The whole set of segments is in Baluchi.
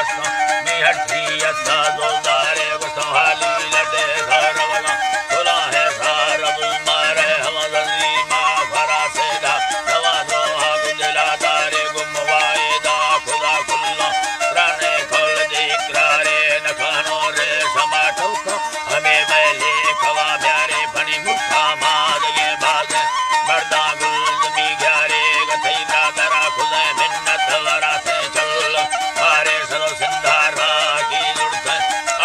می ہٹھی اتا زلدارے گوشتوں حالی لڈے سارا وگا، کلاہیں سارا بزمارے ہما زنی ما فرا سیدا، نوا دوہا گو دلا دارے گم وائدا، خدا کلو رانے کل دی اقرارے، نکانو رے سما ٹوکا، ہمے میلے کوا بیارے پنی مکا مادگے بازے، مرداں گل زمی گیارے گتئی برادرا خدائے منت ورا سے چل، بارے سرو سندھارا کی زڑتے،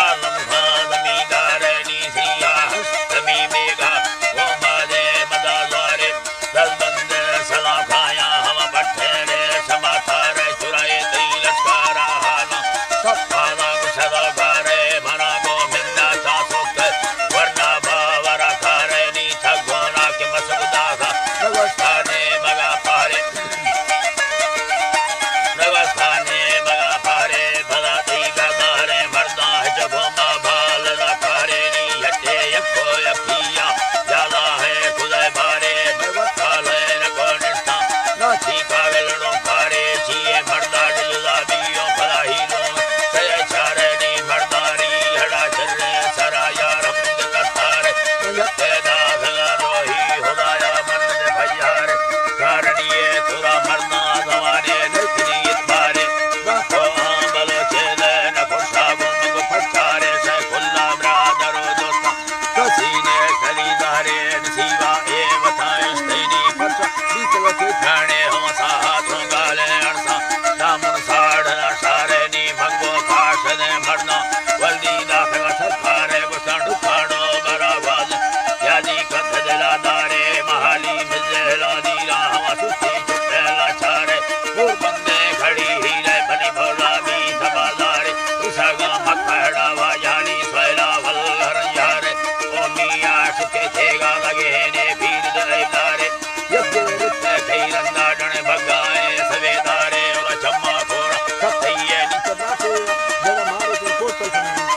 عالم خان زمیندارے نی سیا ہست زمی بیگا، وہ مادے مدا زوارے، دل بند سلا کھایا ہم پٹھے رے، سما تھارے چرائے تئی لشکارا حالا، سب حالا کو سدا بارے، منا کو مندا تا سوکے، ورنا باورا کارے نی تھگونا کے مسک داغا، نگوستانے مگا پارے، نگوستانے مگا پارے، بلا دیگا دارے، مرداں جگو ما بال دا کارے نی، یٹے یکو یکیا، یالا ہے خدای بارے، بگوتالے نکو نشتا، ناچی کاغلڑو کارے، چیے مردا جلا بیو فلاحی لو، سیا چارے نی مرداری، ہڑا چرے سرا یارم کتارے، یکے داغ روہی خدایا من بھیارے، کارنیے ترا مرنا زمانے نکنی اتبارے، ناکو آن بلوچے دے نکشا گم کو پچارے، سے کلا برادر و دوستا، کسینے خریدارے نصیبا اے وطا اشتینی پرچا، بیت وتی پرانے ہم ساہا تو گالے ارسا، دامن ساڑھنا شارے نی منگو کاش دے مرنا، ولدی داخل سرکارے گسان ڈکانو براباد، یادی کت دلا دارے، مہالی مزے لادی راہ وسوسی چپے لاچارے، اور بندے کھڑی ہی رے بنی بھولا بی سبادارے، اساگا مکڑا واجانی سویلا ولر یارے، او میاں شکے تھیگا لگے نے پیر دے دارے، یک دل رتے کئی رندا ڈنے بگائے سویدارے، اور چما کھورا کتھیے نیچ ناچے، جگہ مارے تو کوٹل کنی۔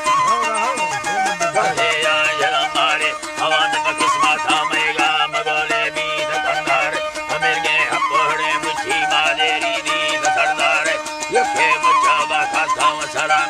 کہے یا جگہ مارے، اوان پہ قسمت آمیگا مگولے بیت کندار، امیر کے اپوڑے مچھی مادری دیت سردار، یکے مچا با کھاتا و سرا